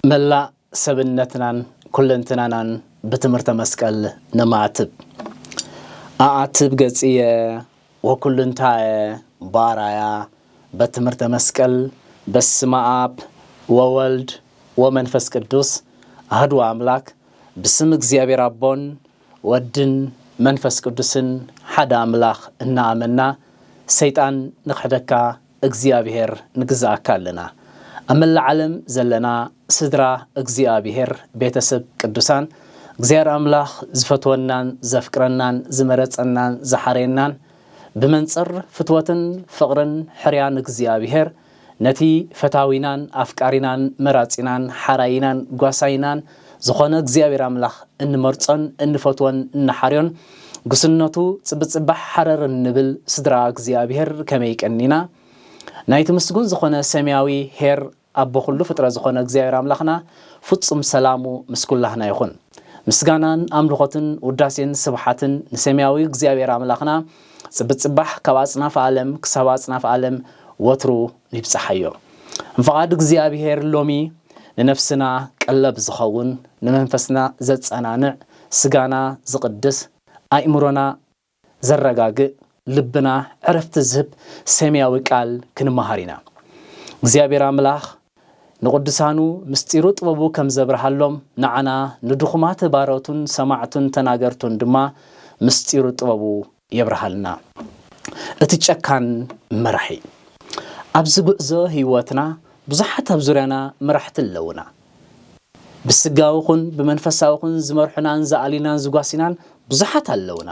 መላእ ሰብነትናን ኩለንትናናን ብትምህርተ መስቀል ነማዕትብ። ኣኣትብ ገጽየ ወኩልንታየ ባራያ በትምህርተ መስቀል። በስመ አብ ወወልድ ወመንፈስ ቅዱስ አህዱ አምላክ። ብስም እግዚኣብሔር አቦን ወድን መንፈስ ቅዱስን ሓደ ኣምላኽ እናኣመና፣ ሰይጣን ንኽሕደካ እግዚኣብሔር ንግዝኣካ ኣለና። ኣብ መላእ ዓለም ዘለና ስድራ እግዚኣብሔር፣ ቤተሰብ ቅዱሳን፣ እግዚኣብሔር ኣምላኽ ዝፈትወናን ዘፍቅረናን ዝመረጸናን ዝሓረየናን፣ ብመንጽር ፍትወትን ፍቕርን ሕርያን እግዚኣብሔር፣ ነቲ ፈታዊናን ኣፍቃሪናን መራጺናን ሓራይናን ጓሳይናን ዝኾነ እግዚኣብሔር ኣምላኽ እንመርጾን እንፈትዎን እንሓርዮን፣ ጉስነቱ ጽብጽባሕ ሓረር እንብል ስድራ እግዚኣብሔር ከመይ ቀኒና። ናይቲ ምስጉን ዝኾነ ሰማያዊ ኄር ኣቦ ኩሉ ፍጥረት ዝኾነ እግዚኣብሔር ኣምላኽና ፍጹም ሰላሙ ምስ ኩላህና ይኹን። ምስጋናን ኣምልኾትን ውዳሴን ስብሓትን ንሰማያዊ እግዚኣብሔር ኣምላኽና፣ ጽብጽባሕ ካብ ኣጽናፈ ዓለም ክሳብ ኣጽናፈ ዓለም ወትሩ ይብጽሓዮ። ንፍቓድ እግዚኣብሔር ሎሚ ንነፍስና ቀለብ ዝኸውን፣ ንመንፈስና ዘጸናንዕ፣ ስጋና ዝቕድስ፣ ኣእምሮና ዘረጋግእ፣ ልብና ዕረፍቲ ዝህብ ሰማያዊ ቃል ክንመሃር ኢና። እግዚኣብሔር ኣምላኽ ንቕዱሳኑ ምስጢሩ ጥበቡ ከም ዘብርሃሎም፣ ንዓና ንድኹማት ባሮቱን ሰማዕቱን ተናገርቱን ድማ ምስጢሩ ጥበቡ የብርሃልና። እቲ ጨካን መራሒ። ኣብዚ ጉዕዞ ህይወትና ብዙሓት ኣብ ዙርያና መራሕቲ ኣለዉና። ብስጋዊ ኹን ብመንፈሳዊ ኹን ዝመርሑናን ዝኣልዩናን ዝጓሲናን ብዙሓት ኣለዉና።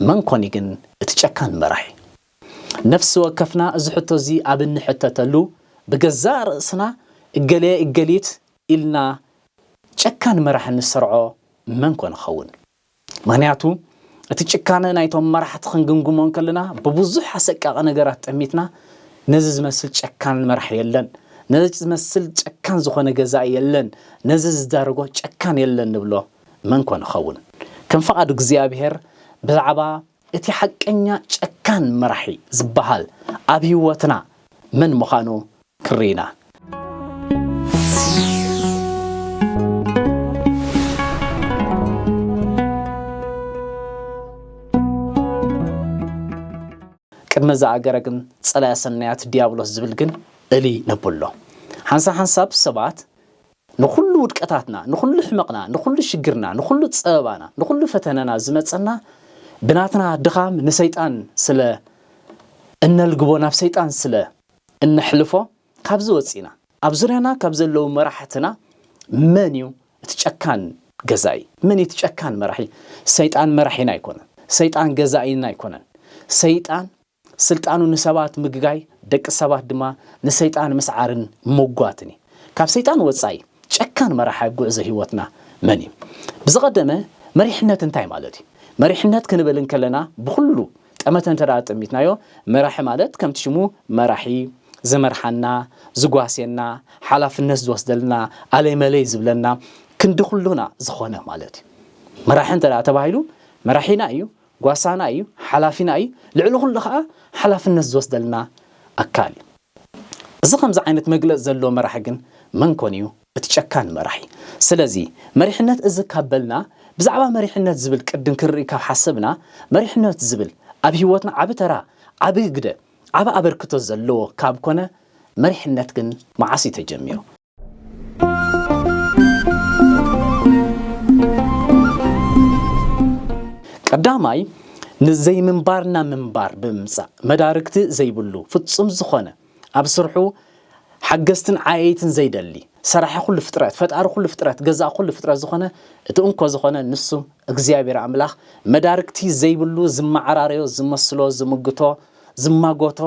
መን ኮን እዩ ግን እቲ ጨካን መራሒ? ነፍሲ ወከፍና እዚ ሕቶ እዚ ኣብ እንሕተተሉ፣ ብገዛእ ርእስና እገሌ እገሊት ኢልና ጨካን መራሒ እንሰርዖ መን ኮን ይኸውን? ምኽንያቱ፣ እቲ ጭካነ ናይቶም መራሕቲ ክንግምግሞ እንከለና፣ ብብዙሕ ኣሰቃቂ ነገራት ጠሚትና፣ ነዚ ዝመስል ጨካን መራሒ የለን፣ ነዚ ዝመስል ጨካን ዝኾነ ገዛኢ የለን፣ ነዚ ዝዳረጎ ጨካን የለን ንብሎ መን ኮን ይኸውን? ከም ፍቓድ እግዚኣብሔር ብዛዕባ እቲ ሓቀኛ ጨካን መራሒ ዝበሃል ኣብ ህይወትና መን ምዃኑ ክርኢና። ቅድመ ዝኣገረ ግን ጸላኢ ሰናያት ዲያብሎስ ዝብል ግን እሊ ነብሎ። ሓንሳብ ሓንሳብ ሰባት ንኹሉ ውድቀታትና፣ ንኹሉ ሕመቕና፣ ንኹሉ ሽግርና፣ ንኹሉ ጸበባና፣ ንኹሉ ፈተነና ዝመጸና ብናትና ድኻም ንሰይጣን ስለ እነልግቦ፣ ናብ ሰይጣን ስለ እነሕልፎ፣ ካብዚ ወጺና፣ ኣብ ዙርያና ካብ ዘለዉ መራሕትና መን እዩ እቲ ጨካን ገዛኢ? መን እዩ እቲ ጨካን መራሒ? ሰይጣን መራሒና ኣይኮነን። ሰይጣን ገዛኢና ኣይኮነን። ሰይጣን ስልጣኑ ንሰባት ምግጋይ፣ ደቂ ሰባት ድማ ንሰይጣን ምስዓርን ምጓትን እዩ። ካብ ሰይጣን ወጻኢ ጨካን መራሒ ኣብ ጉዕዞ ህይወትና መን እዩ? ብዝቐደመ መሪሕነት እንታይ ማለት እዩ? መሪሕነት ክንብል እንከለና ብኹሉ ጠመተ እንተ ደኣ ጠሚትናዮ፣ መራሒ ማለት ከምቲ ሽሙ መራሒ፣ ዝመርሓና፣ ዝጓስየና፣ ሓላፍነት ዝወስደልና፣ ኣለይ መለይ ዝብለና፣ ክንዲ ኩሉና ዝኾነ ማለት እዩ። መራሒ እንተ ደኣ ተባሂሉ መራሒና እዩ፣ ጓሳና እዩ፣ ሓላፊና እዩ፣ ልዕሊ ኩሉ ኸዓ ሓላፍነት ዝወስደልና ኣካል እዩ። እዚ ከምዚ ዓይነት መግለጺ ዘለዎ መራሒ ግን መን ኮን እዩ? እቲ ጨካን መራሒ። ስለዚ መሪሕነት እዚ ካብ በልና ብዛዕባ መሪሕነት ዝብል ቅድም ክንርኢ ካብ ሓሰብና፣ መሪሕነት ዝብል ኣብ ህይወትና ዓቢ ተራ፣ ዓቢ ግደ፣ ዓቢ ኣበርክቶ ዘለዎ ካብ ኮነ፣ መሪሕነት ግን መዓስ እዩ ተጀሚሩ? ቀዳማይ፣ ንዘይምንባርና ምንባር ብምምጻእ፣ መዳርግቲ ዘይብሉ፣ ፍጹም ዝኾነ፣ ኣብ ስርሑ ሓገዝትን ዓየይትን ዘይደሊ፣ ሰራሒ ኩሉ ፍጥረት፣ ፈጣሪ ኩሉ ፍጥረት፣ ገዛእ ኩሉ ፍጥረት ዝኾነ፣ እቲ እንኮ ዝኾነ ንሱ እግዚኣብሔር ኣምላኽ፣ መዳርግቲ ዘይብሉ፣ ዝመዓራረዮ፣ ዝመስሎ፣ ዝምግቶ፣ ዝማጎቶ፣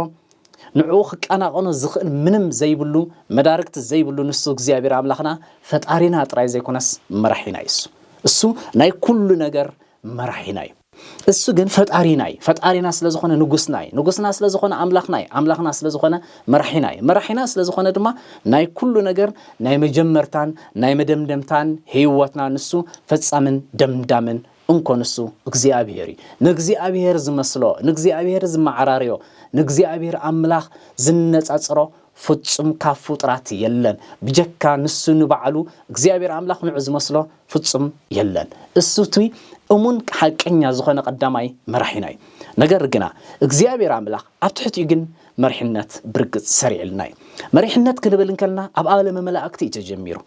ንዕኡ ክቀናቐኖ ዝኽእል ምንም ዘይብሉ፣ መዳርግቲ ዘይብሉ ንሱ እግዚኣብሔር ኣምላኽና ፈጣሪና ጥራይ ዘይኮነስ መራሒና እዩ። እሱ፣ እሱ ናይ ኩሉ ነገር መራሒና እዩ። እሱ ግን ፈጣሪና እዩ። ፈጣሪና ስለ ዝኾነ ንጉስና እዩ። ንጉስና ስለ ዝኾነ ኣምላኽና እዩ። ኣምላኽና ስለ ዝኾነ መራሒና እዩ። መራሒና ስለ ዝኾነ ድማ ናይ ኩሉ ነገር ናይ መጀመርታን ናይ መደምደምታን ህይወትና ንሱ ፈጻምን ደምዳምን እንኮ ንሱ እግዚኣብሔር እዩ። ንእግዚኣብሔር ዝመስሎ፣ ንእግዚኣብሔር ዝመዓራርዮ፣ ንእግዚኣብሔር ኣምላኽ ዝነጻጽሮ ፍጹም ካብ ፍጡራት የለን። ብጀካ ንሱ ንባዕሉ እግዚኣብሔር ኣምላኽ ንዑ ዝመስሎ ፍጹም የለን። እሱ እቲ እሙን ሓቀኛ ዝኾነ ቀዳማይ መራሒና እዩ። ነገር ግና እግዚኣብሔር ኣምላኽ ኣብ ትሕቲኡ ግን መሪሕነት ብርግጽ ሰሪዕልና እዩ። መሪሕነት ክንብል እንከልና ኣብ ዓለመ መላእክቲ እዩ ተጀሚሩ።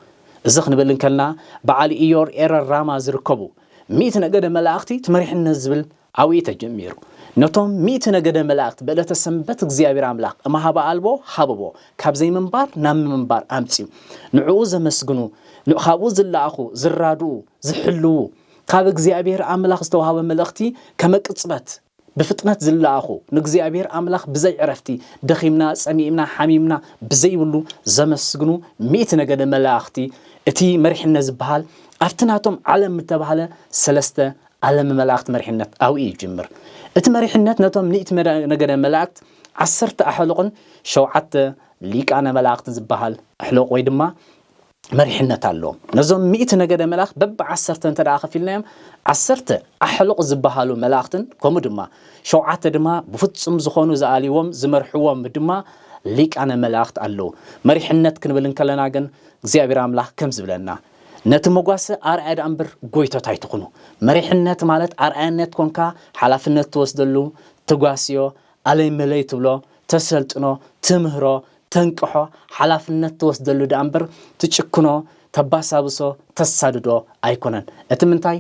እዚ ክንብል እንከልና በዓል ኢዮር ኤረር ራማ ዝርከቡ ሚእቲ ነገደ መላእክቲ እቲ መሪሕነት ዝብል ኣብኡ ተጀሚሩ። ነቶም ሚእቲ ነገደ መላእክት ብዕለተ ሰንበት እግዚኣብሔር ኣምላኽ እምሃበ ኣልቦ ሃበቦ ካብ ዘይምንባር ናብ ምንባር ኣምጺኡ ንዕኡ ዘመስግኑ ንኡ ካብኡ ዝለኣኹ ዝራድኡ ዝሕልዉ ካብ እግዚኣብሔር ኣምላኽ ዝተዋህበ መልእኽቲ ከመቅጽበት ብፍጥነት ዝለኣኹ ንእግዚኣብሔር ኣምላኽ ብዘይ ዕረፍቲ ደኺምና ጸሚእምና ሓሚምና ብዘይብሉ ዘመስግኑ ሚእቲ ነገደ መላእኽቲ እቲ መሪሕነት ዝበሃል ኣብቲ ናቶም ዓለም ዝተባህለ ሰለስተ ዓለም መላእኽቲ መሪሕነት ኣብኡ ይጅምር። እቲ መሪሕነት ነቶም ሚእቲ መዳ- ነገደ መላእክት ዓሰርተ ኣሕሉቕን ሸውዓተ ሊቃነ መላእክትን ዝበሃል ኣሕሉቕ ወይ ድማ መሪሕነት ኣለዎም። ነዞም ሚእቲ ነገደ መላእክት በብዓሰርተ እንተ ደኣ ከፊልናዮም ዓሰርተ ኣሕሉቕ ዝበሃሉ መላእክትን ከምኡ ድማ ሸውዓተ ድማ ብፍጹም ዝኾኑ ዝኣልይዎም ዝመርሕዎም ድማ ሊቃነ መላእክት ኣለዉ። መሪሕነት ክንብል እንከለና ግን እግዚኣብሔር ኣምላኽ ከም ዝብለና ነቲ መጓሰ ኣርኣያ ደኣ እምበር ጎይቶት ኣይትኹኑ። መሪሕነት ማለት ኣርኣያነት ኮንካ ሓላፍነት ትወስደሉ ትጓስዮ ኣለይ መለይ ትብሎ ተሰልጥኖ ትምህሮ ተንቅሖ ሓላፍነት ትወስደሉ ደኣ እምበር ትጭክኖ ተባሳብሶ ተሳድዶ ኣይኮነን። እቲ ምንታይ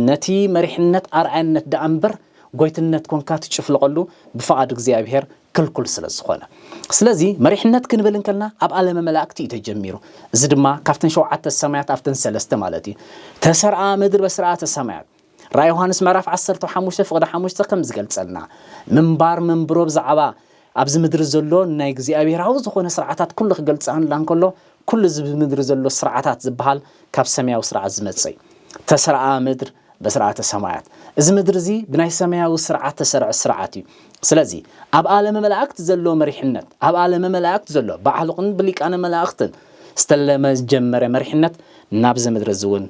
ነቲ መሪሕነት ኣርኣያነት ደኣ እምበር ጎይትነት ኮንካ ትጭፍልቐሉ ብፍቓድ እግዚኣብሔር ክልኩል ስለ ዝኾነ። ስለዚ መሪሕነት ክንብል እንከልና ኣብ ዓለመ መላእክቲ እዩ ተጀሚሩ። እዚ ድማ ካብተን ሸውዓተ ሰማያት ኣብተን ሰለስተ ማለት እዩ። ተሰርኣ ምድር በስርዓተ ሰማያት ራእይ ዮሃንስ ምዕራፍ ዓሰርተ ሓሙሽተ ፍቕዲ ሓሙሽተ ከም ዝገልጸልና ምንባር መንብሮ ብዛዕባ ኣብዚ ምድሪ ዘሎ ናይ እግዚኣብሔራዊ ዝኾነ ስርዓታት ኩሉ ክገልጸልና እንከሎ ኩሉ እዚ ብምድሪ ዘሎ ስርዓታት ዝበሃል ካብ ሰማያዊ ስርዓት ዝመጸ እዩ። ተሰርኣ ምድር በስርዓተ ሰማያት እዚ ምድሪ እዚ ብናይ ሰማያዊ ስርዓት ተሰርዐ ስርዓት እዩ። ስለዚ ኣብ ዓለመ መላእክት ዘሎ መሪሕነት ኣብ ዓለመ መላእክት ዘሎ ብዓሕሉቕን ብሊቃነ መላእክትን ዝተለመ ዝጀመረ መሪሕነት ናብዚ ምድሪ እዚ እውን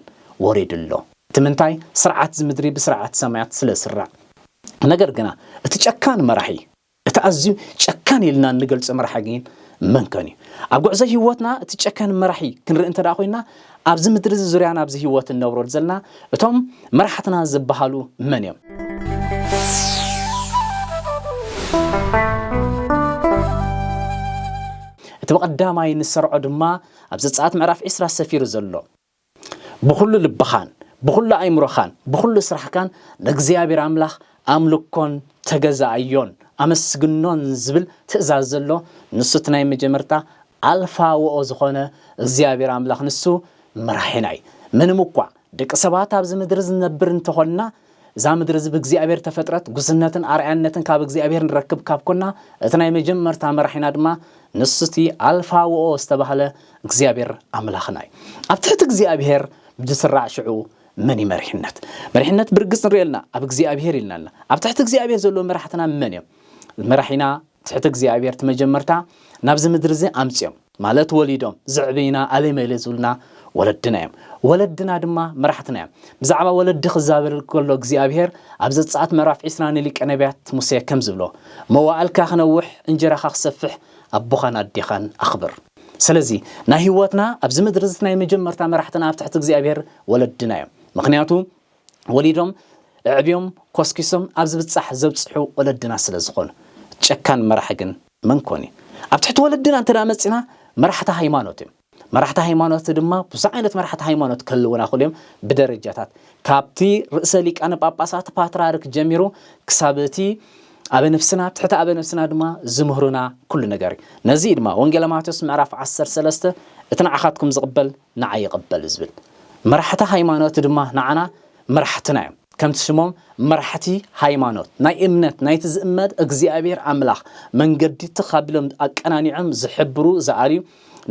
ወሪዱ ኣሎ። እቲ ምንታይ ስርዓት እዚ ምድሪ ብስርዓት ሰማያት ስለ ዝስራዕ። ነገር ግና እቲ ጨካን መራሒ እቲ ኣዝዩ ጨካን ኢልና እንገልጾ መራሒ ግን መን ከን እዩ? ኣብ ጉዕዞ ህይወትና እቲ ጨካን መራሒ ክንርኢ እንተ ደኣ ኮይና ኣብዚ ምድሪ እዚ ዙርያና ኣብዚ ህይወት እንነብረሉ ዘለና እቶም መራሕትና ዝበሃሉ መን እዮም? እቲ ብቐዳማይ ንሰርዖ ድማ ኣብ ዘጸኣት ምዕራፍ ዒስራ ሰፊሩ ዘሎ ብኹሉ ልብኻን ብኹሉ ኣእምሮኻን ብኹሉ ስራሕካን ንእግዚኣብሔር ኣምላኽ ኣምልኮን ተገዛኣዮን ኣመስግኖን ዝብል ትእዛዝ ዘሎ ንሱ እቲ ናይ መጀመርታ ኣልፋ ወኦ ዝኾነ እግዚኣብሔር ኣምላኽ ንሱ መራሒና እዩ። ምንም እኳ ደቂ ሰባት ኣብዚ ምድሪ ዝነብር እንተኾንና እዛ ምድሪ እዚ ብእግዚኣብሔር ተፈጥረት ጉስነትን ኣርኣያነትን ካብ እግዚኣብሔር ንረክብ ካብ ኮና እቲ ናይ መጀመርታ መራሒና ድማ ንሱ እቲ ኣልፋ ወኦ ዝተባህለ እግዚኣብሔር ኣምላኽና እዩ። ኣብ ትሕቲ እግዚኣብሔር ብዝስራዕ ሽዑ መን እዩ መሪሕነት? መሪሕነት ብርግጽ ንሪኦ ኣለና ኣብ እግዚኣብሔር ኢልና ኣለና። ኣብ ትሕቲ እግዚኣብሔር ዘለዉ መራሕትና መን እዮም? መራሒና ትሕቲ እግዚኣብሔር እቲ መጀመርታ ናብዚ ምድሪ እዚ ኣምፅኦም ማለት ወሊዶም ዘዕብይና ኣለይ መይለ ዝብሉና ወለድና እዮም። ወለድና ድማ መራሕትና እዮም። ብዛዕባ ወለዲ ክዛበል ከሎ እግዚኣብሔር ኣብ ዘጸኣት ምዕራፍ ዒስራ ንሊቀ ነቢያት ሙሴ ከም ዝብሎ መዋእልካ ክነውሕ እንጀራኻ ክሰፍሕ ኣቦኻን ኣዴኻን ኣኽብር። ስለዚ ናይ ህይወትና ኣብዚ ምድሪ እዚ ናይ መጀመርታ መራሕትና ኣብ ትሕቲ እግዚኣብሔር ወለድና እዮም። ምክንያቱ ወሊዶም ኣዕብዮም ኮስኪሶም ኣብ ዝብጻሕ ዘብጽሑ ወለድና ስለ ዝኾኑ። ጨካን መራሒ ግን መን ኮን እዩ? ኣብ ትሕቲ ወለድና እንተ ደኣ መጺና መራሕቲ ሃይማኖት እዮም። መራሕቲ ሃይማኖት ድማ ብዙሕ ዓይነት መራሕቲ ሃይማኖት ክህልውና ክእሉ እዮም ብደረጃታት ካብቲ ርእሰ ሊቃነ ጳጳሳት ፓትርያርክ ጀሚሩ ክሳብ እቲ ኣበ ነፍስና ኣብ ትሕቲ ኣበ ነፍስና ድማ ዝምህሩና ኩሉ ነገር እዩ። ነዚ እዩ ድማ ወንጌለ ማቴዎስ ምዕራፍ ዓሰርተ ሰለስተ እቲ ንዓኻትኩም ዝቕበል ንዓይ ይቕበል ዝብል። መራሕቲ ሃይማኖት ድማ ንዓና መራሕትና እዮም። ከምቲ ሽሞም መራሕቲ ሃይማኖት ናይ እምነት ናይቲ ዝእመን እግዚኣብሔር ኣምላኽ መንገዲ ትኽ ኣቢሎም ኣቀናኒዖም ዝሕብሩ ዝኣርዩ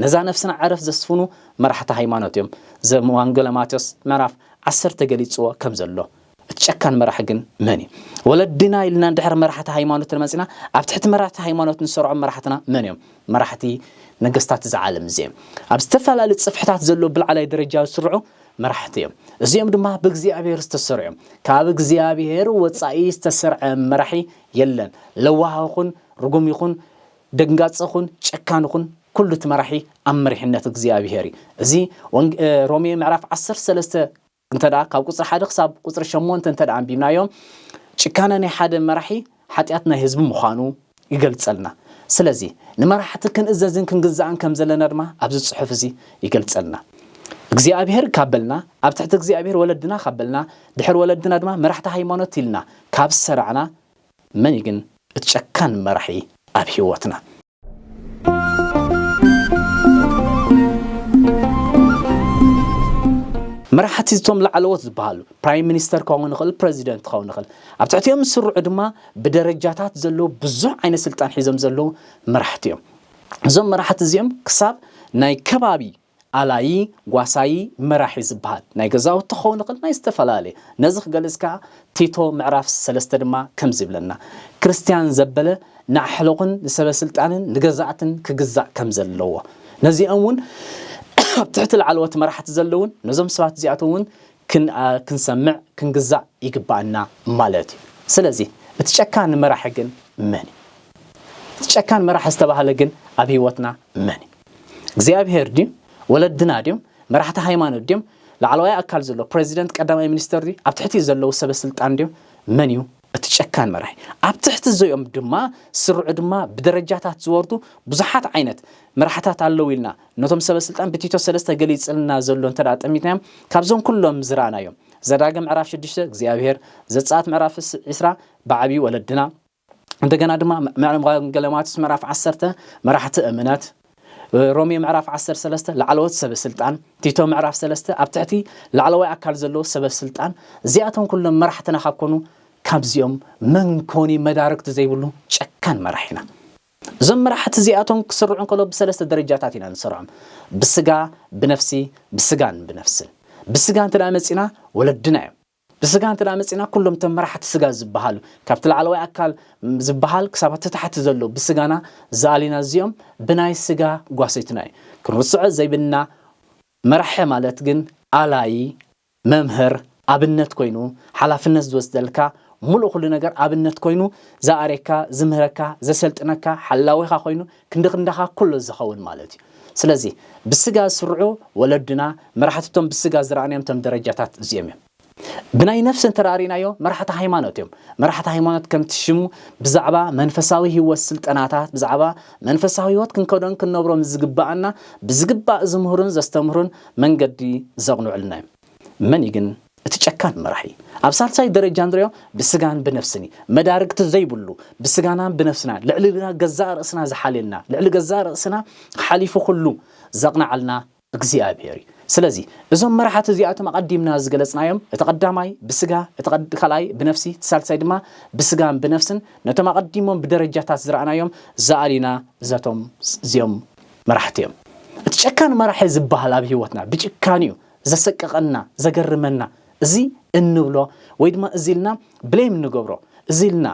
ነዛ ነፍስና ዕረፍቲ ዘስፍኑ መራሕቲ ሃይማኖት እዮም። ዘ ወንጌለ ማቴዎስ ምዕራፍ ዓሰርተ ገሊጽዎ ከም ዘሎ እቲ ጨካን መራሒ ግን መን እዩ? ወለድና ኢልና እንድሕር መራሕቲ ሃይማኖት ተመጺና ኣብ ትሕቲ መራሕቲ ሃይማኖት ንሰርዖም መራሕትና መን እዮም? መራሕቲ ነገስታት እዛ ዓለም እዚ እዮም። ኣብ ዝተፈላለዩ ጽፍሕታት ዘለዉ ብላዕላይ ደረጃ ዝስርዑ መራሕቲ እዮም። እዚኦም ድማ ብእግዚኣብሔር ዝተሰርዑ እዮም። ካብ እግዚኣብሔር ወጻኢ ዝተሰርዐ መራሒ የለን። ለዋህ ይኹን ርጉም ይኹን ደንጋጽ ይኹን ጨካን ይኹን ኩሉ እቲ መራሒ ኣብ መሪሕነት እግዚኣብሄር እዩ። እዚ ሮሜ ምዕራፍ ዓሰርተ ሰለስተ እንተ ደኣ ካብ ቁፅሪ ሓደ ክሳብ ቁፅሪ ሸሞንተ እንተ ደኣ ኣንቢብናዮ፣ ጭካነ ናይ ሓደ መራሒ ሓጢኣት ናይ ህዝቢ ምዃኑ ይገልጸልና። ስለዚ ንመራሕቲ ክንእዘዝን ክንግዛእን ከም ዘለና ድማ ኣብዚ ጽሑፍ እዚ ይገልጸልና። እግዚኣብሔር ካብ በልና፣ ኣብ ትሕቲ እግዚኣብሔር ወለድና ካብ በልና፣ ድሕሪ ወለድና ድማ መራሕቲ ሃይማኖት ኢልና ካብ ዝሰራዕና፣ መን እዩ ግን እቲ ጨካን መራሒ ኣብ ህይወትና? መራሕቲ እቶም ላዕለዎት ዝበሃሉ፣ ፕራይም ሚኒስተር ክኸውን ይኽእል፣ ፕረዚደንት ክኸውን ይኽእል፣ ኣብ ትሕቲኦም ዝስርዑ ድማ ብደረጃታት ዘለዉ ብዙሕ ዓይነት ስልጣን ሒዞም ዘለዉ መራሕቲ እዮም። እዞም መራሕቲ እዚኦም ክሳብ ናይ ከባቢ ኣላዪ፣ ጓሳዪ፣ መራሒ ዝበሃል ናይ ገዛውቲ ክኸውን ይኽእል፣ ናይ ዝተፈላለየ። ነዚ ክገልጽ ከኣ ቲቶ ምዕራፍ ሰለስተ ድማ ከምዚ ይብለና፣ ክርስትያን ዘበለ ንኣሕለቑን ንሰበ ስልጣንን ንገዛእትን ክግዛእ ከም ዘለዎ፣ ነዚኦም እውን ኣብ ትሕቲ ላዕለዎት መራሕቲ ዘለውን ነዞም ሰባት እዚኣቶም እውን ክን-፣ ኣ-፣ ክንሰምዕ ክንግዛእ ይግባኣና ማለት እዩ። ስለዚ እቲ ጨካን መራሒ ግን መን እዩ? እቲ ጨካን መራሒ ዝተባህለ ግን ኣብ ህይወትና መን እዩ? እግዚኣብሔር ድዩ? ወለድና ድዮም? መራሕቲ ሃይማኖት ድዮም? ላዕለዋይ ኣካል ዘሎ ፕረዚደንት፣ ቀዳማይ ሚኒስተር ድዩ? ኣብ ትሕቲ ዘለዉ ሰበ ስልጣን ድዮም? መን እዩ እቲ ጨካን መራሒ? ኣብ ትሕቲ እዚኦም ድማ ስርዑ ድማ ብደረጃታት ዝወርዱ ብዙሓት ዓይነት መራሕታት ኣለዉ ኢልና ነቶም ሰበ ስልጣን ብቲቶ ሰለስተ ገሊጽልና ዘሎ እንተ ደኣ ጠሚትናዮም፣ ካብዞም ኩሎም ዝረኣናዮም፣ ዘዳግም ምዕራፍ ሽዱሽተ እግዚኣብሔር፣ ዘጸኣት ምዕራፍ ዕስራ ብዓብዩ ወለድና፣ እንደገና ድማ ምዕራፍ ወንጌል ማቴዎስ ምዕራፍ ዓሰርተ መራሕቲ እምነት፣ ሮሜ ምዕራፍ ዓሰርተ ሰለስተ ላዕለዎት ሰበ ስልጣን፣ ቲቶ ምዕራፍ ሰለስተ ኣብ ትሕቲ ላዕለዋይ ኣካል ዘለዎ ሰበ ስልጣን፣ እዚኣቶም ኩሎም መራሕትና ካብ ኮኑ፣ ካብዚኦም መን ኮን እዩ መዳርግቲ ዘይብሉ ጨካን መራሒና? እዞም መራሕቲ እዚኣቶም ክስርዑ እንከሎ ብሰለስተ ደረጃታት ኢና ንሰርዖም። ብስጋ፣ ብነፍሲ፣ ብስጋን ብነፍስን። ብስጋ እንተ ደኣ መጺና ወለድና እዮም። ብስጋ እንተ ደኣ መጺና ኩሎም እቶም መራሕቲ ስጋ ዝበሃሉ፣ ካብቲ ላዕለዋይ ኣካል ዝበሃል ክሳብ እቲ ታሕቲ ዘሎ ብስጋና ዝኣሊና እዚኦም ብናይ ስጋ ጓሰይትና እዩ። ክንርስዖ ዘይብልና መራሒ ማለት ግን ኣላዪ፣ መምህር፣ ኣብነት ኮይኑ፣ ሓላፍነት ዝወስደልካ፣ ሙሉእ ኩሉ ነገር ኣብነት ኮይኑ፣ ዝኣርየካ፣ ዝምህረካ፣ ዘሰልጥነካ፣ ሓላዊኻ ኮይኑ፣ ክንዲ ክንዳኻ ኩሉ ዝኸውን ማለት እዩ። ስለዚ፣ ብስጋ ዝስርዑ ወለድና፣ መራሕቲ እቶም ብስጋ ዝረኣናዮም እቶም ደረጃታት እዚኦም እዮም። ብናይ ነፍሲ እንተ ደኣ ርኢናዮ፣ መራሕቲ ሃይማኖት እዮም። መራሕቲ ሃይማኖት ከምቲ ሽሙ ብዛዕባ መንፈሳዊ ህይወት ስልጠናታት፣ ብዛዕባ መንፈሳዊ ህይወት ክንከዶን ክንነብሮን ዝግባኣና፣ ብዝግባእ ዝምህሩን ዘስተምህሩን መንገዲ ዘቕንዑልና እዮም። መን እዩ ግን እቲ ጨካን መራሒ? ኣብ ሳልሳይ ደረጃ ንሪኦ ብስጋን ብነፍስን እዩ። መዳርግቲ ዘይብሉ፣ ብስጋናን ብነፍስና፣ ልዕሊ ገዛእ ርእስና ዝሓልየልና፣ ልዕሊ ገዛእ ርእስና ሓሊፉ ኩሉ ዘቕንዓልና እግዚኣብሔር እዩ። ስለዚ እዞም መራሕቲ እዚኣቶም ኣቐዲምና ዝገለጽናዮም፣ እቲ ቀዳማይ ብስጋ፣ እቲ ቀድ-፣ ካልኣይ ብነፍሲ፣ እቲ ሳልሳይ ድማ ብስጋን ብነፍስን፣ ነቶም ኣቐዲሞም ብደረጃታት ዝረኣናዮም ዝኣሊና ዘቶም እዚኦም መራሕቲ እዮም። እቲ ጨካን መራሒ ዝበሃል ኣብ ህይወትና ብጭካኔኡ ዘሰቀቐና፣ ዘገርመና፣ እዚ እንብሎ ወይ ድማ እዚ ኢልና ብሌም እንገብሮ፣ እዚ ኢልና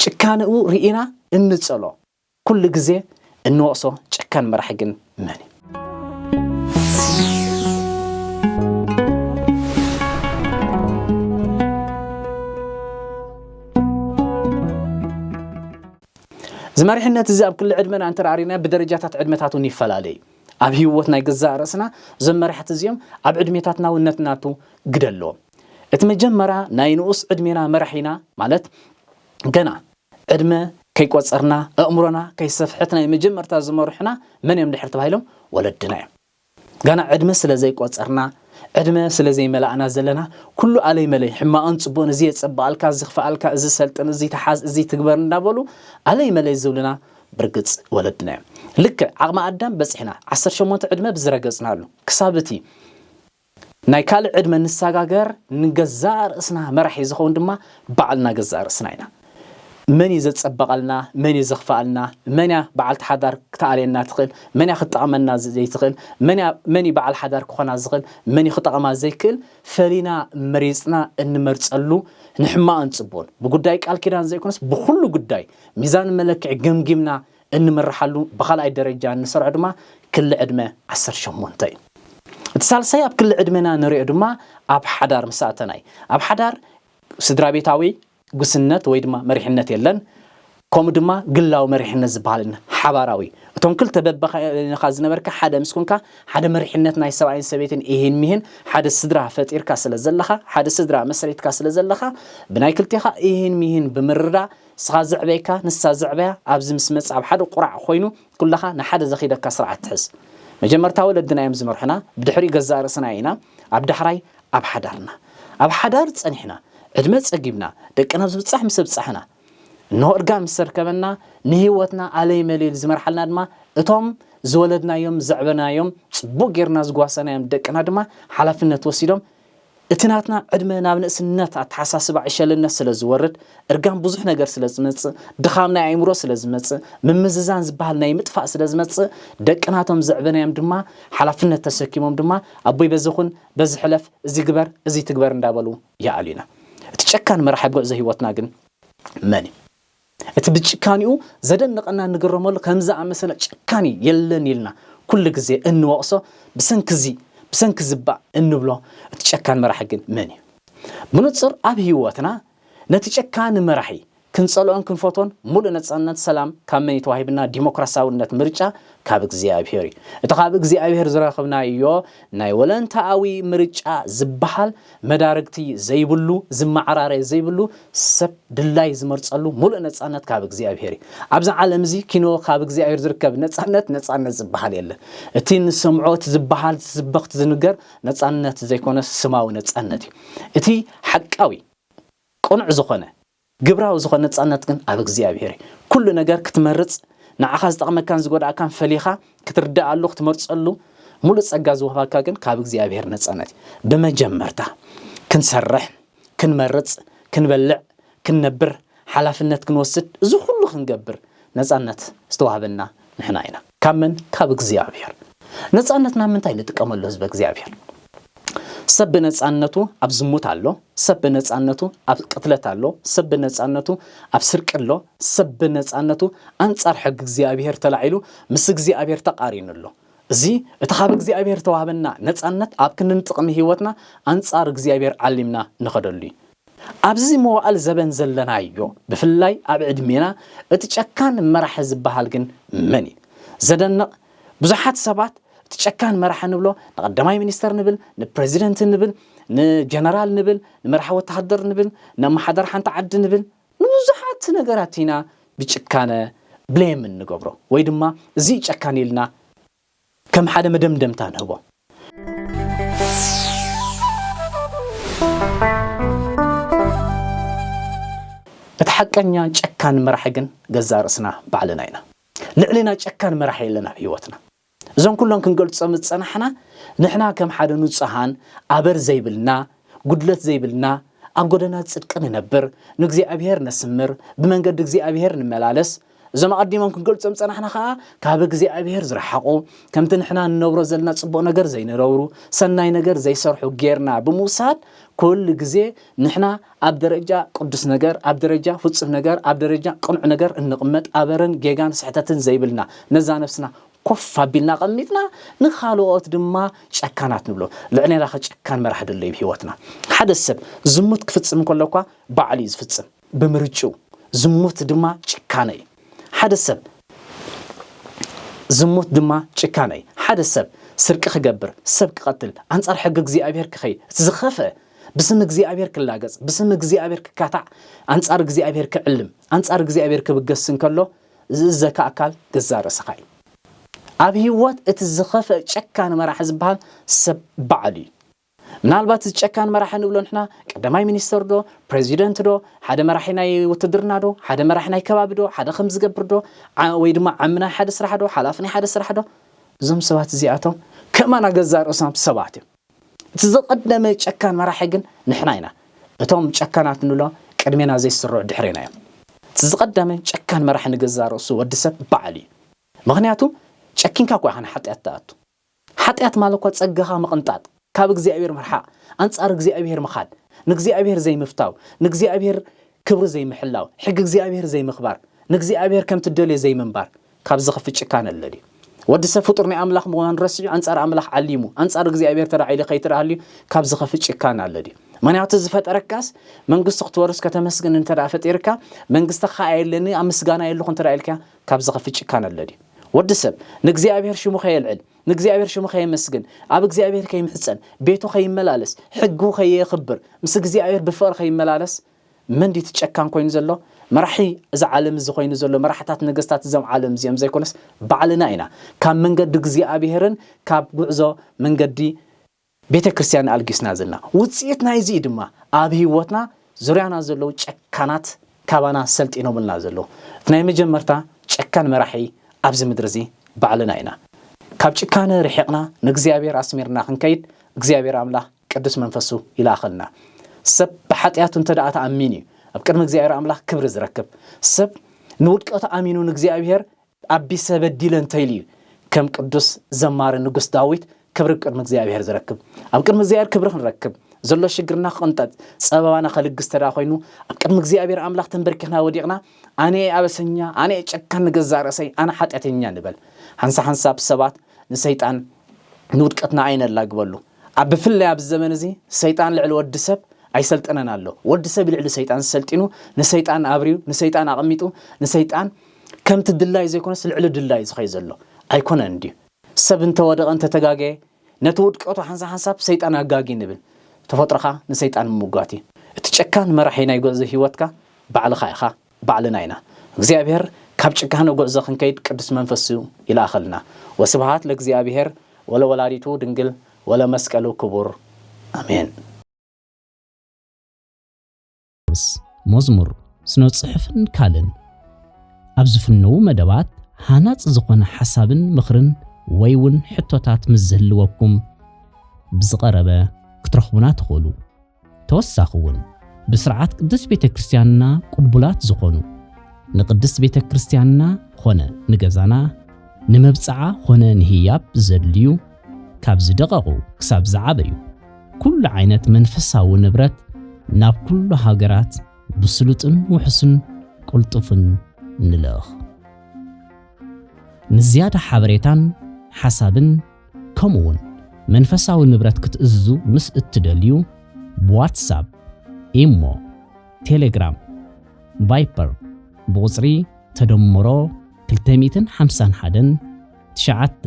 ጭካኔኡ ርኢና እንጸሎ፣ ኩሉ ግዜ እንወቕሶ ጨካን መራሒ ግን መን እዩ? እዚ መሪሕነት እዚ ኣብ ክሊ ዕድመና እንተ ርኢና ብደረጃታት ዕድመታት እውን ይፈላለ እዩ። ኣብ ህይወት ናይ ገዛእ ርእስና እዞም መራሕቲ እዚኦም ኣብ ዕድሜታትና እውን ነናቱ ግደ ኣለዎም። እቲ መጀመርያ ናይ ንኡስ ዕድሜና መራሒና ማለት ገና ዕድመ ከይቆጸርና፣ ኣእምሮና ከይሰፍሐት ናይ መጀመርታ ዝመርሑና መን እዮም ድሕር ተባሂሎም? ወለድና እዮም። ገና ዕድመ ስለ ዘይቆጸርና፣ ዕድመ ስለ ዘይመላእና ዘለና፣ ኩሉ ኣለይ መለይ፣ ሕማቕን ጽቡቕን፣ እዚ የጸብቓልካ፣ እዚ ክፍኣልካ፣ እዚ ሰልጥን፣ እዚ ተሓዝ፣ እዚ ትግበር እንዳበሉ ኣለይ መለይ ዝብሉና ብርግጽ ወለድና እዮም። ልክዕ ዓቕሚ ኣዳም በጺሕና፣ ዓሰርተ ሸሞንተ ዕድመ ብዝረገጽናሉ፣ ክሳብ እቲ ናይ ካልእ ዕድመ ንሰጋገር፣ ንገዛእ ርእስና መራሒ ዝኸውን ድማ ባዕልና ገዛእ ርእስና ኢና። መን እዩ ዘጸበቐልና? መን እዩ ዘኽፍኣልና? መን እያ በዓልቲ ሓዳር ክትኣልየና ትኽእል? መን እያ ክትጠቕመና ዘይትኽእል? መን እያ፣ መን እዩ በዓል ሓዳር ክኾና ዝኽእል? መን እዩ ክጠቕማ ዘይክእል? ፈሊና መሪጽና እንመርጸሉ ንሕማቕን ጽቡቕን። ብጉዳይ ቃል ኪዳን ዘይኮነስ ብኹሉ ጉዳይ ሚዛን መለክዒ ገምጊምና እንምርሓሉ ብኻልኣይ ደረጃ እንሰርዖ ድማ ክሊ ዕድመ ዓሰርተ ሸሞንተ እዩ። እቲ ሳልሳይ ኣብ ክሊ ዕድመና ንሪኦ ድማ ኣብ ሓዳር ምስ ኣተና እዩ። ኣብ ሓዳር ስድራ ቤታዊ ጉስነት ወይ ድማ መሪሕነት የለን። ከምኡ ድማ ግላዊ መሪሕነት ዝበሃል ሓባራዊ፣ እቶም ክልተ በበኻ ዝነበርካ ሓደ ምስ ኮንካ፣ ሓደ መሪሕነት ናይ ሰብኣይን ሰበይትን ኢሂን ሚሂን፣ ሓደ ስድራ ፈጢርካ ስለ ዘለኻ፣ ሓደ ስድራ መስሪትካ ስለ ዘለኻ፣ ብናይ ክልቴኻ ኢሂን ሚሂን ብምርዳእ፣ ንስኻ ዘዕበይካ ንሳ ዘዕበያ ኣብዚ ምስ መጽ ኣብ ሓደ ቁራዕ ኮይኑ ኩለኻ ንሓደ ዘኺደካ ስርዓት ትሕዝ። መጀመርታ ወለድና እዮም ዝመርሑና፣ ብድሕሪኡ ገዛእ ርእስና ኢና፣ ኣብ ዳሕራይ ኣብ ሓዳርና። ኣብ ሓዳር ጸኒሕና፣ ዕድመ ጸጊብና፣ ደቅና ኣብ ዝብጻሕ ምስ ኣብጻሕና፣ እንሆ እርጋን ምስ ኣርከበና፣ ንህይወትና ኣለይ መለይ ዝመርሓልና ድማ እቶም ዝወለድናዮም፣ ዘዕበናዮም፣ ጽቡቕ ጌርና ዝጓሰናዮም ደቅና ድማ ሓላፍነት ወሲዶም፣ እቲ ናትና ዕድመ ናብ ንእስነት ኣተሓሳስባ ዕሸልነት ስለ ዝወርድ፣ እርጋን ብዙሕ ነገር ስለ ዝመጽእ፣ ድኻም ናይ ኣእምሮ ስለ ዝመጽእ፣ ምምዝዛን ዝበሃል ናይ ምጥፋእ ስለ ዝመጽእ፣ ደቅናቶም ዘዕበናዮም ድማ ሓላፍነት ተሰኪሞም ድማ ኣቦይ በዚ ኹን፣ በዚ ሕለፍ፣ እዚ ግበር፣ እዚ ትግበር እንዳበሉ ይኣልዩና። እቲ ጨካን መራሒ ኣብ ጉዕዞ ህይወትና ግን መን እዩ? እቲ ብጭካኒኡ ዘደንቐና እንግረመሉ ከም ዝኣመሰለ ጨካኒ የለን ኢልና ኩሉ ግዜ እንወቕሶ፣ ብሰንክዚ ብሰንኪ ዝባእ እንብሎ እቲ ጨካን መራሒ ግን መን እዩ? ብንጹር ኣብ ህይወትና ነቲ ጨካኒ መራሒ ክንጸልኦን ክንፈትዎን ሙሉእ ነጻነት፣ ሰላም ካብ መን እዩ ተዋሂብና? ዲሞክራሲያውነት ምርጫ ካብ እግዚኣብሔር እዩ። እቲ ካብ እግዚኣብሔር ዝረኸብናዮ ናይ ወለንታኣዊ ምርጫ ዝበሃል መዳርግቲ ዘይብሉ፣ ዝመዓራረ ዘይብሉ፣ ሰብ ድላይ ዝመርጸሉ ሙሉእ ነጻነት ካብ እግዚኣብሔር እዩ። ኣብዚ ዓለም እዚ ኪኖ ካብ እግዚኣብሔር ዝርከብ ነጻነት፣ ነጻነት ዝበሃል የለን። እቲ ንሰምዖ፣ እቲ ዝበሃል፣ ዝስበኽ፣ ዝንገር ነጻነት ዘይኮነ ስማዊ ነጻነት እዩ። እቲ ሓቃዊ ቅኑዕ ዝኾነ ግብራዊ ዝኾነ ነጻነት ግን ኣብ እግዚኣብሔር እዩ። ኩሉ ነገር ክትመርጽ፣ ንዓኻ ዝጠቕመካን ዝጎድኣካን ፈሊኻ ክትርድኣሉ፣ ክትመርጸሉ ሙሉእ ጸጋ ዝወሃበካ ግን ካብ እግዚኣብሔር ነጻነት እዩ። ብመጀመርታ ክንሰርሕ፣ ክንመርጽ፣ ክንበልዕ፣ ክንነብር፣ ሓላፍነት ክንወስድ፣ እዚ ኩሉ ክንገብር ነጻነት ዝተዋህበና ንሕና ኢና። ካብ መን? ካብ እግዚኣብሔር። ነጻነትና ምንታይ ንጥቀመሉ ህዝበ እግዚኣብሔር? ሰብ ብነጻነቱ ኣብ ዝሙት ኣሎ፣ ሰብ ብነጻነቱ ኣብ ቅትለት ኣሎ፣ ሰብ ብነጻነቱ ኣብ ስርቂ ኣሎ፣ ሰብ ብነጻነቱ ኣንጻር ሕጊ እግዚኣብሔር ተላዒሉ ምስ እግዚኣብሔር ተቃሪኑ ኣሎ። እዚ እቲ ካብ እግዚኣብሔር ተዋህበና ነጻነት ኣብ ክንዲ ንጥቕሚ ህይወትና ኣንጻር እግዚኣብሔር ዓሊምና ንኸደሉ እዩ። ኣብዚ መዋእል ዘበን ዘለናዮ፣ ብፍላይ ኣብ ዕድሜና፣ እቲ ጨካን መራሒ ዝበሃል ግን መን እዩ? ዘደንቕ፣ ብዙሓት ሰባት እቲ ጨካን መራሒ ንብሎ፣ ንቐዳማይ ሚኒስተር ንብል፣ ንፕረዚደንት ንብል፣ ንጀነራል ንብል፣ ንመራሒ ወተሃደር ንብል፣ ነመሓደር ሓንቲ ዓዲ ንብል፣ ንብዙሓት ነገራት ኢና ብጭካነ ብሌም እንገብሮ፣ ወይ ድማ እዚ ጨካን ኢልና ከም ሓደ መደምደምታ ንህቦ። እቲ ሓቀኛ ጨካን መራሒ ግን ገዛእ ርእስና ባዕልና ኢና። ልዕሌና ጨካን መራሒ የለን ኣብ ህይወትና። እዞም ኩሎም ክንገልጾም ዝጸናሕና፣ ንሕና ከም ሓደ ንጹሃን፣ ኣበር ዘይብልና፣ ጉድለት ዘይብልና፣ ኣብ ጎደና ጽድቂ ንነብር፣ ንእግዚኣብሔር ነስምር፣ ብመንገዲ እግዚኣብሔር ንመላለስ፣ እዞም ኣቐዲሞም ክንገልጾም ዝጸናሕና ኸኣ ካብ እግዚኣብሔር ዝረሓቑ፣ ከምቲ ንሕና ንነብሮ ዘለና ጽቡቕ ነገር ዘይነብሩ፣ ሰናይ ነገር ዘይሰርሑ ጌርና ብምውሳድ፣ ኩሉ ግዜ ንሕና ኣብ ደረጃ ቅዱስ ነገር፣ ኣብ ደረጃ ፍጹም ነገር፣ ኣብ ደረጃ ቅኑዕ ነገር እንቕመጥ፣ ኣበርን ጌጋን ስሕተትን ዘይብልና፣ ነዛ ነፍስና ኮፍ ኣቢልና ኣቐሚጥና፣ ንኻልኦት ድማ ጨካናት ንብሎ። ልዕሌና ኸ ጨካን መራሒ ደሎ እዩ ብህይወትና። ሓደ ሰብ ዝሙት ክፍጽም እንከሎ እኳ ባዕሉ እዩ ዝፍጽም፣ ብምርጭኡ። ዝሙት ድማ ጭካነ እዩ። ሓደ ሰብ ዝሙት ድማ ጭካነ እዩ። ሓደ ሰብ ስርቂ ክገብር፣ ሰብ ክቐትል፣ ኣንጻር ሕጊ እግዚኣብሔር ክኸይድ፣ እቲ ዝኸፍአ ብስም እግዚኣብሔር ክላገጽ፣ ብስም እግዚኣብሔር ክካታዕ፣ ኣንጻር እግዚኣብሔር ክዕልም፣ ኣንጻር እግዚኣብሔር ክብገስ እንከሎ፣ ዝእዘካ ኣካል ገዛእ ርእስኻ እዩ። ኣብ ህይወት እቲ ዝኸፍአ ጨካን መራሒ ዝበሃል ሰብ ባዕሉ እዩ። ምናልባት እዚ ጨካን መራሒ ንብሎ ንሕና ቀዳማይ ሚኒስተር ዶ፣ ፕሬዚደንት ዶ፣ ሓደ መራሒ ናይ ውትድርና ዶ፣ ሓደ መራሒ ናይ ከባቢ ዶ፣ ሓደ ከም ዝገብር ዶ፣ ዓ-፣ ወይ ድማ ዓሚ ናይ ሓደ ስራሕ ዶ፣ ሓላፊ ናይ ሓደ ስራሕ ዶ፣ እዞም ሰባት እዚኣቶም ከማና ገዛእ ርእሶም ሰባት እዮም። እቲ ዝቐደመ ጨካን መራሒ ግን ንሕና ኢና። እቶም ጨካናት ንብሎ ቅድሜና ዘይስርዑ ድሕሬና እዮም። እቲ ዝቐደመ ጨካን መራሒ ንገዛእ ርእሱ ወዲ ሰብ ባዕሉ እዩ። ምኽንያቱ ጨኪንካ እኳ ኢኻ ንሓጢኣት ትኣቱ። ሓጢኣት ማለት እኳ ጸጋኻ ምቕንጣጥ፣ ካብ እግዚኣብሔር ምርሓቕ፣ ኣንጻር እግዚኣብሔር ምኻድ፣ ንእግዚኣብሔር ዘይምፍታው፣ ንእግዚኣብሔር ክብሪ ዘይምሕላው፣ ሕጊ እግዚኣብሔር ዘይምኽባር፣ ንእግዚኣብሔር ከምቲ ደልዮ ዘይምንባር፣ ካብዚ ኸፍእ ጭካነ ኣሎ ድዩ? ወዲ ሰብ ፍጡር ናይ ኣምላኽ ምዃኑ ረሲዑ ኣንጻር ኣምላኽ ዓሊሙ፣ ኣንጻር እግዚኣብሔር ተላዒሉ ከይትረኣልዩ፣ ካብዚ ኸፍእ ጭካነ ኣሎ ድዩ? ምክንያቱ ዝፈጠረካስ መንግስቱ ክትወርስ ከተመስግን እንተ ደኣ ፈጢርካ፣ መንግስቲ ከኣ የለኒ ኣብ ምስጋና የለኹ እንተ ደኣ ኢልካ፣ ካብዚ ከፊ ጭካነ ኣሎ ድዩ? ወዲ ሰብ ንእግዚኣብሔር ሽሙ ከየልዕል፣ ንእግዚኣብሔር ሽሙ ከየመስግን፣ ኣብ እግዚኣብሔር ከይምሕጸን፣ ቤቱ ከይመላለስ፣ ሕጉ ከየኽብር፣ ምስ እግዚኣብሔር ብፍቕሪ ከይመላለስ፣ መን ድዩ እቲ ጨካን ኮይኑ ዘሎ? መራሒ እዚ ዓለም እዚ ኮይኑ ዘሎ፣ መራሕታት ነገስታት እዞም ዓለም እዚኦም ዘይኮነስ ባዕልና ኢና። ካብ መንገዲ እግዚኣብሔርን ካብ ጉዕዞ መንገዲ ቤተ ክርስቲያን ኣልጊስና ዘለና። ውጽኢት ናይዚ እዩ ድማ ኣብ ህይወትና ዙርያና ዘለዉ ጨካናት ካባና ሰልጢኖምልና ዘለዉ። እቲ ናይ መጀመርታ ጨካን መራሒ ኣብዚ ምድሪ እዚ ባዕልና ኢና። ካብ ጭካነ ርሒቕና ንእግዚኣብሔር ኣስሚርና ክንከይድ እግዚኣብሔር ኣምላኽ ቅዱስ መንፈሱ ይልኣኸልና። ሰብ ብሓጢኣቱ እንተ ደኣ ተኣሚኑ እዩ ኣብ ቅድሚ እግዚኣብሔር ኣምላኽ ክብሪ ዝረክብ። ሰብ ንውድቀቱ ኣሚኑ ንእግዚኣብሔር ኣቢሰ በዲለ እንተኢሉ እዩ ከም ቅዱስ ዘማሪ ንጉስ ዳዊት ክብሪ ቅድሚ እግዚኣብሔር ዝረክብ። ኣብ ቅድሚ እግዚኣብሔር ክብሪ ክንረክብ፣ ዘሎ ሽግርና ክቕንጠጥ፣ ጸበባና ከልግስ ተዳ ኮይኑ፣ ኣብ ቅድሚ እግዚኣብሔር ኣምላኽ ተንበርኪኽና ወዲቕና፣ ኣነ እየ ኣበሰኛ፣ ኣነ እየ ጨካን ንገዛእ ርእሰይ፣ ኣነ ሓጢኣተኛ ንበል። ሓንሳ ሓንሳብ ሰባት ንሰይጣን ንውድቀትና ኣይነላግበሉ። ኣብ ብፍላይ ኣብዚ ዘመን እዚ ሰይጣን ልዕሊ ወዲ ሰብ ኣይሰልጠነን ኣሎ። ወዲ ሰብ ልዕሊ ሰይጣን ሰልጢኑ፣ ንሰይጣን ኣብርዩ፣ ንሰይጣን ኣቐሚጡ፣ ንሰይጣን ከምቲ ድላይ ዘይኮነስ ልዕሊ ድላይ ዝኸይ ዘሎ ኣይኮነን እንድዩ። ሰብ እንተወደቐ እንተተጋገየ፣ ነቲ ውድቀቱ ሓንሳ ሓንሳብ ሰይጣን ኣጋጊ ንብል። ተፈጥሮኻ ንሰይጣን ምምጓት እዩ። እቲ ጨካን መራሒ ናይ ጉዕዞ ህይወትካ ባዕልኻ ኢኻ፣ ባዕልና ኢና። እግዚኣብሔር ካብ ጭካነ ጉዕዞ ክንከይድ ቅዱስ መንፈሱ ይልኣኸልና። ወስብሃት ለእግዚኣብሔር ወለወላዲቱ ድንግል ወለመስቀሉ ክቡር። ኣሜን። መዝሙር፣ ስነ ጽሑፍን ካልእን። ኣብ ዝፍነዉ መደባት ሃናጽ ዝኾነ ሓሳብን ምኽርን ወይ እውን ሕቶታት ምስ ዝህልወኩም ብዝቐረበ ክትረኽቡና ትኽእሉ። ተወሳኺ እውን ብስርዓት ቅድስት ቤተ ክርስቲያንና ቅቡላት ዝኾኑ ንቅድስት ቤተ ክርስቲያንና ኾነ ንገዛና ንመብጽዓ ኾነ ንህያብ ዘድልዩ ካብ ዝደቐቑ ክሳብ ዝዓበዩ ኩሉ ዓይነት መንፈሳዊ ንብረት ናብ ኩሉ ሃገራት ብስሉጥን ውሑስን ቅልጡፍን ንልእኽ። ንዝያዳ ሓበሬታን ሓሳብን ከምኡ እውን መንፈሳዊ ንብረት ክትእዝዙ ምስ እትደልዩ ብዋትሳፕ፣ ኢሞ፣ ቴሌግራም፣ ቫይፐር ብቑጽሪ ተደምሮ ክልተ ሚእትን ሓምሳን ሓደን ትሽዓተ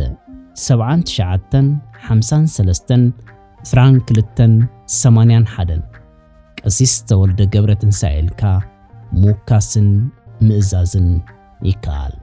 ሰብዓን ትሽዓተን ሓምሳን ሰለስተን ዕስራን ክልተን ሰማንያን ሓደን ቀሲስ ተወልደ ገብረ ትንሳኤ ኢልካ ምውካስን ምእዛዝን ይከኣል።